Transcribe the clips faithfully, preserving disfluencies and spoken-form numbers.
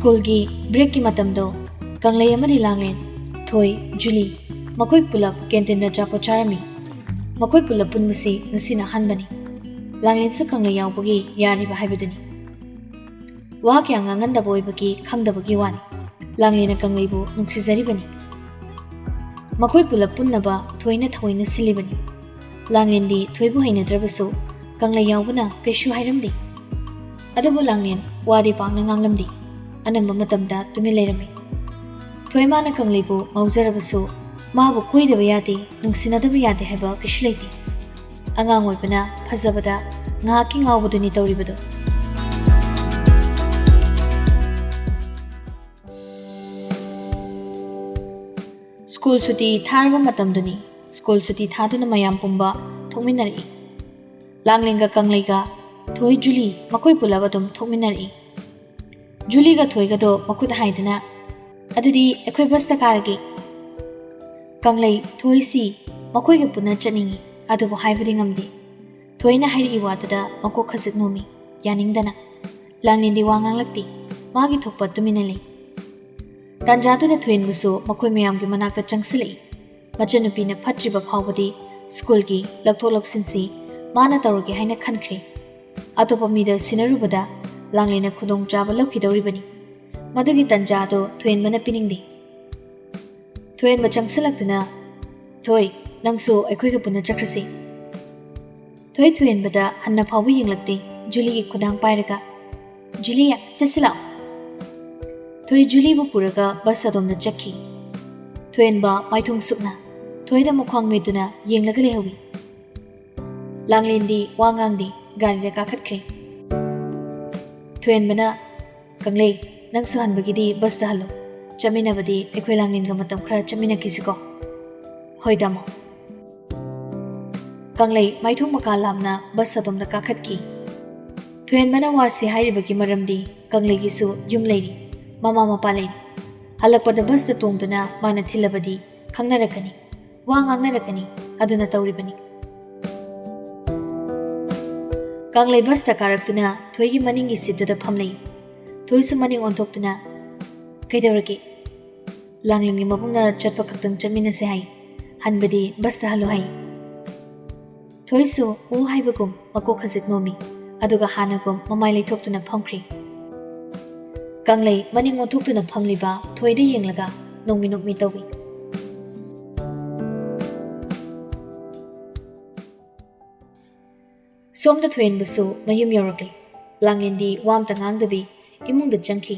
ꯁ꯭ꯀꯨꯜꯒꯤ ꯕ꯭ꯔꯦꯛꯀꯤ ꯃꯇꯝꯗꯣ ꯀꯪꯂꯩ ꯑꯃꯗꯤ ꯂꯥꯡꯂꯦꯟ, ꯊꯣꯏ, ꯖꯨꯂꯤ ꯃꯈꯣꯏ ꯄꯨꯂꯞ ꯀꯦꯟꯇꯤꯟꯗ ꯑꯆꯥꯄꯣꯠ ꯆꯥꯔꯝꯃꯤ꯫ ꯃꯈꯣꯏ ꯄꯨꯂꯞ ꯄꯨꯟꯕꯁꯤ ꯉꯁꯤꯅ ꯑꯍꯥꯟꯕꯅꯤ꯫ ꯂꯥꯡꯂꯦꯟꯁꯨ ꯀꯪꯂꯩ ꯌꯥꯎꯕꯒꯤ ꯌꯥꯔꯤꯕ ꯍꯥꯏꯕꯗꯨꯅꯤ꯫ ꯋꯥ ꯀꯌꯥ ꯉꯥꯡꯍꯟꯗꯕ ꯑꯣꯏꯕꯒꯤ ꯈꯪꯗꯕꯒꯤ ꯋꯥꯅꯤ꯫ ꯂꯥꯡꯂꯦꯟꯅ ꯀꯪꯂꯩꯕꯨ ꯅꯨꯡꯁꯤꯖꯔꯤꯕꯅꯤ꯫ ꯃꯈꯣꯏ ꯄꯨꯂꯞ ꯄꯨꯟꯅꯕ ꯊꯣꯏꯅ ꯊꯑꯣꯏꯅ ꯁꯤꯜꯂꯤꯕꯅꯤ꯫ ꯂꯥꯡꯂꯦꯟꯗꯤ ꯊꯣꯏꯕꯨ ꯍꯩꯅꯗ꯭ꯔꯕꯁꯨ ꯀꯪꯂꯩ ꯌꯥꯎꯕꯅ ꯀꯩꯁꯨ ꯍꯥꯏꯔꯝꯗꯦ꯫ ꯑꯗꯨꯕꯨ ꯂꯥꯡꯂꯦꯟ ꯋꯥꯗꯤ ꯄꯥꯛꯅ ꯉꯥꯡꯂꯝꯗꯦ꯫ ꯑꯅꯝꯕ ꯃꯇꯝꯗ ꯇꯨꯃꯤꯟ ꯂꯩꯔꯝꯃꯤ꯫ ꯊꯣꯏ ꯃꯥꯅ ꯀꯪꯂꯩꯕꯨ ꯉꯥꯎꯖꯔꯕꯁꯨ ꯃꯥꯕꯨ ꯀꯣꯏꯗꯕ ꯌꯥꯗꯦ, ꯅꯨꯡꯁꯤꯅꯗꯕ ꯌꯥꯗꯦ ꯍꯥꯏꯕ ꯀꯩꯁꯨ ꯂꯩꯇꯦ꯫ ꯑꯉꯥꯡ ꯑꯣꯏꯕꯅ ꯐꯖꯕꯗ ꯉꯥꯏꯍꯥꯛꯀꯤ ꯉꯥꯎꯕꯗꯨꯅꯤ ꯇꯧꯔꯤꯕꯗꯨ꯫ ꯁ꯭ꯀꯨꯜ ꯁꯨꯇꯤ ꯊꯥꯔꯕ ꯃꯇꯝꯗꯨꯅꯤ꯫ ꯁ꯭ꯀꯨꯜ ꯁꯨꯇꯤ ꯊꯥꯗꯨꯅ ꯃꯌꯥꯝ ꯄꯨꯝꯕ ꯊꯣꯛꯃꯤꯟꯅꯔꯛꯏ꯫ ꯂꯥꯡꯂꯦꯟꯒ ꯀꯪꯂꯩꯒ ꯊꯣꯏ, ꯖꯨꯂꯤ ꯃꯈꯣꯏ ꯄꯨꯂꯞ ꯑꯗꯨꯝ ꯊꯣꯛꯃꯤꯟꯅꯔꯛꯏ꯫ ꯖꯨꯂꯤꯒ ꯊꯣꯏꯒꯗꯣ ꯃꯈꯨꯠ ꯍꯥꯏꯗꯨꯅ, "ꯑꯗꯨꯗꯤ ꯑꯩꯈꯣꯏ ꯕꯁꯇ ꯀꯥꯔꯒꯦ꯫" ꯀꯪꯂꯩ, ꯊꯣꯏꯁꯤ ꯃꯈꯣꯏꯒ ꯄꯨꯟꯅ ꯆꯠꯅꯤꯡꯏ, ꯑꯗꯨꯕꯨ ꯍꯥꯏꯕꯗꯤ ꯉꯝꯗꯦ꯫ ꯊꯣꯏꯅ ꯍꯥꯏꯔꯛꯏ ꯋꯥꯗꯨꯗ ꯃꯀꯣꯛ ꯈꯖꯤꯛ ꯅꯣꯝꯃꯤ, ꯌꯥꯅꯤꯡꯗꯅ꯫ ꯂꯥꯡꯂꯦꯟꯗꯤ ꯋꯥ ꯉꯥꯡꯂꯛꯇꯦ, ꯃꯥꯒꯤ ꯊꯣꯛꯄ ꯇꯨꯃꯤꯟꯅ ꯂꯩ꯫ ꯇꯥꯟꯖꯥꯗꯨꯗ ꯊꯣꯏꯍꯦꯟꯕꯁꯨ ꯃꯈꯣꯏ ꯃꯌꯥꯝꯒꯤ ꯃꯅꯥꯛꯇ ꯆꯪꯁꯤꯜꯂꯛꯏ꯫ ꯃꯆꯟꯅꯨꯄꯤꯅ ꯐꯠꯇ꯭ꯔꯤꯕ ꯐꯥꯎꯕꯗꯤ ꯁ꯭ꯀꯨꯜꯒꯤ ꯂꯧꯊꯣꯛ ꯂꯧꯁꯤꯟꯁꯤ ꯃꯥꯅ ꯇꯧꯔꯒꯦ ꯍꯥꯏꯅ ꯈꯟꯈ꯭ꯔꯦ꯫ ꯑꯇꯣꯞꯄ ꯃꯤꯗ ꯁꯤꯟꯅꯔꯨꯕꯗ ꯂꯥꯡꯂꯦꯟꯅ ꯈꯨꯗꯣꯡꯆꯥꯕ ꯂꯧꯈꯤꯗꯧꯔꯤꯕꯅꯤ꯫ ꯃꯗꯨꯒꯤ ꯇꯟꯖꯥ ꯑꯗꯨ ꯊꯣꯏꯍꯦꯟꯕꯅ ꯄꯤꯅꯤꯡꯗꯦ꯫ ꯊꯣꯏꯍꯦꯟꯕ ꯆꯪꯁꯤꯜꯂꯛꯇꯨꯅ, "ꯊꯣꯏ, ꯅꯪꯁꯨ ꯑꯩꯈꯣꯏꯒ ꯄꯨꯟꯅ ꯆꯠꯈ꯭ꯔꯁꯤ꯫" ꯊꯣꯏ ꯊꯣꯏꯍꯦꯟꯕꯗ ꯍꯟꯅ ꯐꯥꯎꯕ ꯌꯦꯡꯂꯛꯇꯦ꯫ ꯖꯨꯂꯤꯒꯤ ꯈꯨꯗꯥꯡ ꯄꯥꯏꯔꯒ, "ꯖꯨꯂꯤ, ꯆꯠꯁꯤ ꯂꯥꯛꯑꯣ꯫" ꯊꯣꯏ ꯖꯨꯂꯤꯕꯨ ꯄꯨꯔꯒ ꯕꯁ ꯑꯗꯣꯝꯗ ꯆꯠꯈꯤ꯫ ꯊꯣꯏꯍꯦꯟꯕ ꯃꯥꯏꯊꯣꯡ ꯁꯨꯛꯅ ꯊꯣꯏꯗ ꯃꯈ꯭ꯋꯥꯡ ꯃꯦꯠꯇꯨꯅ ꯌꯦꯡꯂꯒ ꯂꯩꯍꯧꯏ꯫ ꯂꯥꯡꯂꯦꯟꯗꯤ ꯋꯥ ꯉꯥꯡꯗꯦ, ꯒꯥꯔꯤꯗ ꯀꯥꯈꯠꯈ꯭ꯔꯦ꯫ ꯊꯣꯏꯍꯦꯟꯕꯅ, "ꯀꯪꯂꯩ, ꯅꯪꯁꯨ ꯍꯟꯕꯒꯤꯗꯤ ꯕꯁꯇ ꯍꯜꯂꯣ꯫ ꯆꯠꯃꯤꯟꯅꯕꯗꯤ ꯑꯩꯈꯣꯏ ꯂꯥꯡꯂꯦꯟꯒ ꯃꯇꯝ ꯈꯔ ꯆꯠꯃꯤꯟꯅꯈꯤꯁꯤꯀꯣ꯫" "ꯍꯣꯏ, ꯇꯥꯃꯣ꯫" ꯀꯪꯂꯩ ꯃꯥꯏꯊꯣꯡ ꯃꯀꯥ ꯂꯥꯝꯅ ꯕꯁ ꯑꯗꯣꯝꯗ ꯀꯥꯈꯠꯈꯤ꯫ ꯊꯣꯏꯍꯦꯟꯕꯅ ꯋꯥꯁꯤ ꯍꯥꯏꯔꯤꯕꯒꯤ ꯃꯔꯝꯗꯤ ꯀꯪꯂꯩꯒꯤꯁꯨ ꯌꯨꯝ ꯂꯩꯔꯤ, ꯃꯃꯥ ꯃꯄꯥ ꯂꯩꯔꯤ꯫ ꯍꯜꯂꯛꯄꯗ ꯕꯁꯇ ꯇꯣꯡꯗꯨꯅ ꯃꯥꯅ ꯊꯤꯜꯂꯕꯗꯤ ꯈꯪꯅꯔꯛꯀꯅꯤ, ꯋꯥ ꯉꯥꯡꯅꯔꯛꯀꯅꯤ, ꯑꯗꯨꯅ ꯇꯧꯔꯤꯕꯅꯤ꯫ ꯀꯪꯂꯩ ꯕꯁꯇ ꯀꯥꯔꯛꯇꯨꯅ ꯊꯣꯏꯒꯤ ꯃꯅꯤꯡꯒꯤ ꯁꯤꯠꯇꯨꯗ ꯐꯝꯂꯛꯏ꯫ ꯊꯣꯏꯁꯨ ꯃꯅꯤꯡ ꯑꯣꯟꯊꯣꯛꯇꯨꯅ, "ꯀꯩꯗꯧꯔꯒꯦ?" "ꯂꯥꯡꯂꯦꯟꯒꯤ ꯃꯕꯨꯡꯅ ꯆꯠꯄ ꯈꯛꯇꯪ ꯆꯠꯃꯤꯟꯅꯁꯦ ꯍꯥꯏ, ꯍꯟꯕꯗꯤ ꯕꯁꯇ ꯍꯜꯂꯨ ꯍꯥꯏ꯫" ꯊꯣꯏꯁꯨ ꯎ ꯍꯥꯏꯕꯒꯨꯝ ꯃꯀꯣꯛ ꯈꯖꯤꯛ ꯅꯣꯝꯃꯤ, ꯑꯗꯨꯒ ꯍꯥꯟꯅꯒꯨꯝ ꯃꯃꯥꯏ ꯂꯩꯊꯣꯛꯇꯨꯅ ꯐꯝꯈ꯭ꯔꯤ꯫ ꯀꯪꯂꯩ ꯃꯅꯤꯡ ꯑꯣꯟꯊꯣꯛꯇꯨꯅ ꯐꯝꯂꯤꯕ ꯊꯣꯏꯗ ꯌꯦꯡꯂꯒ ꯅꯣꯛꯃꯤ ꯅꯣꯛꯃꯤ ꯇꯧꯏ꯫ ꯁꯣꯝꯗ ꯊꯣꯏꯍꯦꯟꯕꯁꯨ ꯃꯌꯨꯝ ꯌꯧꯔꯛꯂꯦ꯫ ꯂꯥꯡꯂꯦꯟꯗꯤ ꯋꯥ ꯑꯝꯇ ꯉꯥꯡꯗꯕꯤ ꯏꯃꯨꯡꯗ ꯆꯪꯈꯤ꯫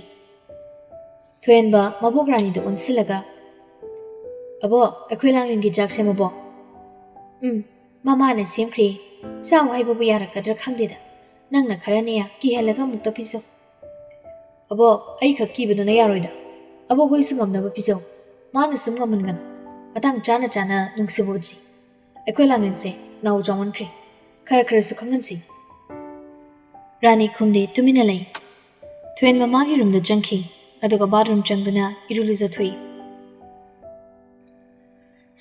ꯊꯣꯏꯍꯦꯟꯕ ꯃꯕꯣꯛ ꯔꯥꯅꯤꯗ ꯑꯣꯟꯁꯤꯜꯂꯒ, "ꯑꯕꯣꯛ, ꯑꯩꯈꯣꯏ ꯂꯥꯡꯂꯦꯟꯒꯤ ꯆꯥꯛ ꯁꯦꯝꯃꯕꯣ?" "ꯎꯝ, ꯃꯃꯥꯅ ꯁꯦꯝꯈ꯭ꯔꯦ꯫ ꯆꯥꯎ ꯍꯥꯏꯕꯕꯨ ꯌꯥꯔꯛꯀꯗ꯭ꯔꯥ ꯈꯪꯗꯦꯗ꯫ ꯅꯪꯅ ꯈꯔꯅꯦ ꯀꯤꯍꯜꯂꯒ ꯑꯃꯨꯛꯇ ꯄꯤꯖꯧ꯫" "ꯑꯕꯣꯛ, ꯑꯩꯈꯛ ꯀꯤꯕꯗꯨꯅ ꯌꯥꯔꯣꯏꯗ꯫ ꯑꯕꯣꯛ ꯍꯣꯏꯁꯨ ꯉꯝꯅꯕ ꯄꯤꯖꯧ꯫ ꯃꯥꯅ ꯁꯨꯝ ꯉꯝꯍꯟꯒꯅꯨ꯫ ꯃꯇꯥꯡ ꯆꯥꯅ ꯆꯥꯅ ꯅꯨꯡꯁꯤꯕ ꯎꯠꯁꯤ꯫ ꯑꯩꯈꯣꯏ ꯂꯥꯡꯂꯦꯟꯁꯦ ꯅꯥꯎ ꯆꯥꯎꯃꯟꯈ꯭ꯔꯦ꯫ ꯈꯔ ꯈꯔꯁꯨ ꯈꯪꯍꯟꯁꯤ꯫" ꯔꯥꯅꯤ ꯈꯨꯝꯗꯦ, ꯇꯨꯃꯤꯟꯅ ꯂꯩ꯫ ꯊꯣꯏꯍꯦꯟꯕ ꯃꯥꯒꯤ ꯔꯨꯝꯗ ꯆꯪꯈꯤ, ꯑꯗꯨꯒ ꯕꯥꯠꯔꯨꯝ ꯆꯪꯗꯨꯅ ꯏꯔꯨ ꯂꯨꯖꯊꯣꯛꯏ꯫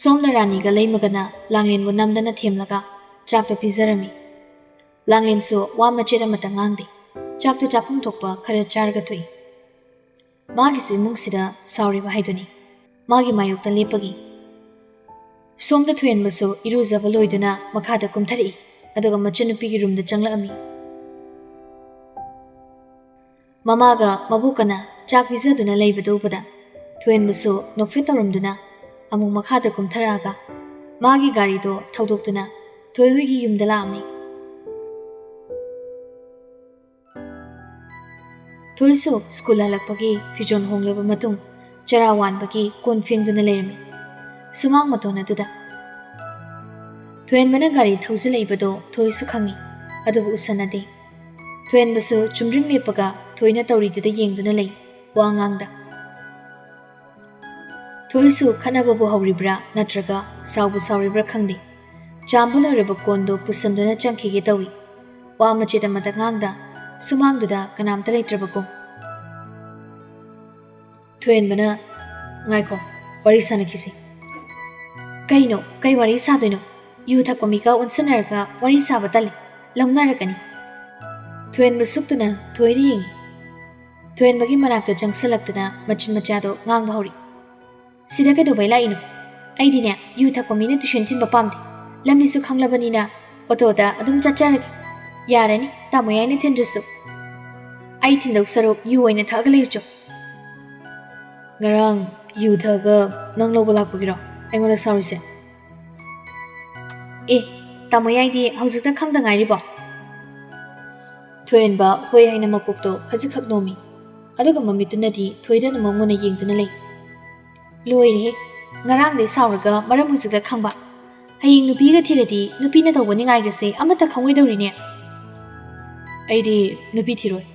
ꯁꯣꯝꯅ ꯔꯥꯅꯤꯒ ꯂꯩꯃꯒꯅ ꯂꯥꯡꯂꯦꯟꯕꯨ ꯅꯝꯗꯅ ꯊꯦꯝꯂꯒ ꯆꯥꯛꯇꯣ ꯄꯤꯖꯔꯝꯃꯤ꯫ ꯂꯥꯡꯂꯦꯟꯁꯨ ꯋꯥ ꯃꯆꯦꯠ ꯑꯃꯠꯇ ꯉꯥꯡꯗꯦ꯫ ꯆꯥꯛꯇꯣ ꯆꯥꯐꯝ ꯊꯣꯛꯄ ꯈꯔ ꯆꯥꯔꯒ ꯊꯣꯛꯏ꯫ ꯃꯥꯒꯤꯁꯨ ꯏꯃꯨꯡꯁꯤꯗ ꯁꯥꯎꯔꯤꯕ ꯍꯥꯏꯗꯨꯅꯤ꯫ ꯃꯥꯒꯤ ꯃꯥꯌꯣꯛꯇ ꯂꯦꯞꯄꯒꯤ꯫ ꯁꯣꯝꯗ ꯊꯣꯏꯍꯦꯟꯕꯁꯨ ꯏꯔꯨꯖꯕ ꯂꯣꯏꯗꯨꯅ ꯃꯈꯥꯗ ꯀꯨꯝꯊꯔꯛꯏ, ꯑꯗꯨꯒ ꯃꯆꯟꯅꯨꯄꯤꯒꯤ ꯔꯨꯝꯗ ꯆꯪꯂꯛꯑꯝꯃꯤ꯫ ꯃꯃꯥꯒ ꯃꯕꯣꯛꯀꯅ ꯆꯥꯛ ꯄꯤꯖꯗꯨꯅ ꯂꯩꯕꯗꯨ ꯎꯕꯗ ꯊꯣꯏꯍꯦꯟꯕꯁꯨ ꯅꯣꯛꯐꯦꯠ ꯇꯧꯔꯝꯗꯨꯅ ꯑꯃꯨꯛ ꯃꯈꯥꯗ ꯀꯨꯝꯊꯔꯛꯑꯒ ꯃꯥꯒꯤ ꯒꯥꯔꯤꯗꯣ ꯊꯧꯗꯣꯛꯇꯨꯅ ꯊꯣꯏꯍꯣꯏꯒꯤ ꯌꯨꯝꯗ ꯂꯥꯛꯑꯝꯃꯤ꯫ ꯊꯣꯏꯁꯨ ꯁ꯭ꯀꯨꯜ ꯍꯜꯂꯛꯄꯒꯤ ꯐꯤꯖꯣꯜ ꯍꯣꯡꯂꯕ ꯃꯇꯨꯡ ꯆꯔꯥ ꯋꯥꯟꯕꯒꯤ ꯀꯣꯟ ꯐꯦꯡꯗꯨꯅ ꯂꯩꯔꯝꯃꯤ ꯁꯨꯃꯥꯡ ꯃꯇꯣꯟ ꯑꯗꯨꯗ꯫ ꯊꯣꯏꯍꯦꯟꯕꯅ ꯒꯥꯔꯤ ꯊꯧꯖꯤꯜꯂꯛꯏꯕꯗꯣ ꯊꯣꯏꯁꯨ ꯈꯪꯏ, ꯑꯗꯨꯕꯨ ꯎꯁꯟꯅꯗꯦ꯫ ꯊꯣꯏꯍꯦꯟꯕꯁꯨ ꯆꯨꯝꯗ꯭ꯔꯤꯡ ꯂꯦꯞꯄꯒ ꯊꯣꯏꯅ ꯇꯧꯔꯤꯗꯨꯗ ꯌꯦꯡꯗꯨꯅ ꯂꯩ, ꯋꯥ ꯉꯥꯡꯗ꯫ ꯊꯣꯏꯁꯨ ꯈꯠꯅꯕꯕꯨ ꯍꯧꯔꯤꯕ꯭ꯔꯥ ꯅꯠꯇ꯭ꯔꯒ ꯁꯥꯎꯕꯨ ꯁꯥꯎꯔꯤꯕ꯭ꯔꯥ ꯈꯪꯗꯦ, ꯆꯥꯝꯕ ꯂꯣꯏꯔꯕ ꯀꯣꯟꯗꯣ ꯄꯨꯁꯟꯗꯨꯅ ꯆꯪꯈꯤꯒꯦ ꯇꯧꯏ꯫ ꯋꯥ ꯃꯆꯦꯠ ꯑꯃꯠꯇ ꯉꯥꯡꯗ, ꯁꯨꯃꯥꯡꯗꯨꯗ ꯀꯅꯥꯝꯇ ꯂꯩꯇ꯭ꯔꯕꯒꯨꯝ꯫ ꯊꯣꯏꯍꯦꯟꯕꯅ, "ꯉꯥꯏꯈꯣ, ꯋꯥꯔꯤ ꯁꯥꯟꯅꯈꯤꯁꯤ꯫" "ꯀꯩꯅꯣ? ꯀꯩ ꯋꯥꯔꯤ ꯁꯥꯗꯣꯏꯅꯣ? ꯌꯨ ꯊꯛꯄ ꯃꯤꯒ ꯑꯣꯟꯁꯤꯟꯅꯔꯒ ꯋꯥꯔꯤ ꯁꯥꯕ ꯇꯜꯂꯤ꯫ ꯂꯧꯅꯔꯒꯅꯤ꯫" ꯊꯣꯏꯍꯦꯟꯕ ꯁꯨꯛꯇꯨꯅ ꯊꯣꯏꯗ ꯌꯦꯡꯏ꯫ ꯊꯣꯏꯍꯟꯕꯒꯤ ꯃꯅꯥꯛꯇ ꯆꯪꯁꯜꯂꯛꯇꯨꯅ ꯃꯆꯤꯟ ꯃꯆꯥꯗꯣ ꯉꯥꯡꯕ ꯍꯧꯔꯛꯏ꯫ "ꯁꯤꯗ ꯀꯩꯗꯧꯕꯩ ꯂꯥꯛꯏꯅꯣ? ꯑꯩꯗꯤꯅꯦ, ꯌꯨ ꯊꯛꯄ ꯃꯤꯅ ꯇꯨꯏꯁꯟ ꯊꯤꯟꯕ ꯄꯥꯝꯗꯦ꯫ ꯂꯝꯕꯤꯁꯨ ꯈꯪꯂꯕꯅꯤꯅ ꯑꯣꯇꯣꯗ ꯑꯗꯨꯝ ꯆꯠꯆꯔꯒꯦ꯫ ꯌꯥꯔꯅꯤ, ꯇꯥꯃꯣ ꯌꯥꯏꯅ ꯊꯤꯟꯗ꯭ꯔꯁꯨ꯫ ꯑꯩ ꯊꯤꯟꯗꯧ ꯁꯔꯨꯛ ꯌꯨ ꯑꯣꯏꯅ ꯊꯛꯑꯒ ꯂꯩꯔꯨꯆꯣ꯫" "ꯉꯔꯥꯡ ꯌꯨ ꯊꯛꯑꯒ ꯅꯪ ꯂꯧꯕ ꯂꯥꯛꯄꯒꯤꯔꯣ ꯑꯩꯉꯣꯟꯗ ꯁꯥꯎꯔꯤꯁꯦ?" "ꯑꯦ, ꯇꯥꯃꯣ ꯌꯥꯏꯗꯤ ꯍꯧꯖꯤꯛꯇ ꯈꯪꯗ ꯉꯥꯏꯔꯤꯕꯣ?" ꯊꯣꯏꯍꯟꯕ ꯍꯣꯏ ꯍꯥꯏꯅ ꯃꯀꯣꯛꯇꯣ ꯈꯖꯤꯛꯈꯛ ꯅꯣꯝꯃꯤ꯫ ꯑꯗꯨꯒ ꯃꯃꯤꯠꯇꯨꯅꯗꯤ ꯊꯣꯏꯗꯅꯃꯛ ꯃꯨꯟꯅ ꯌꯦꯡꯗꯨꯅ ꯂꯩ꯫ "ꯂꯣꯏꯔꯦꯍꯦ, ꯉꯔꯥꯡꯗꯩ ꯁꯥꯎꯔꯒ ꯃꯔꯝ ꯍꯧꯖꯤꯛꯇ ꯈꯪꯕ꯫ ꯍꯌꯦꯡ ꯅꯨꯄꯤꯒ ꯊꯤꯔꯗꯤ ꯅꯨꯄꯤꯅ ꯇꯧꯕ ꯅꯤꯡꯉꯥꯏꯒꯁꯦ ꯑꯃꯠꯇ ꯈꯪꯉꯣꯏꯗꯧꯔꯤꯅꯦ꯫" "ꯑꯩꯗꯤ ꯅꯨꯄꯤ ꯊꯤꯔꯣꯏ꯫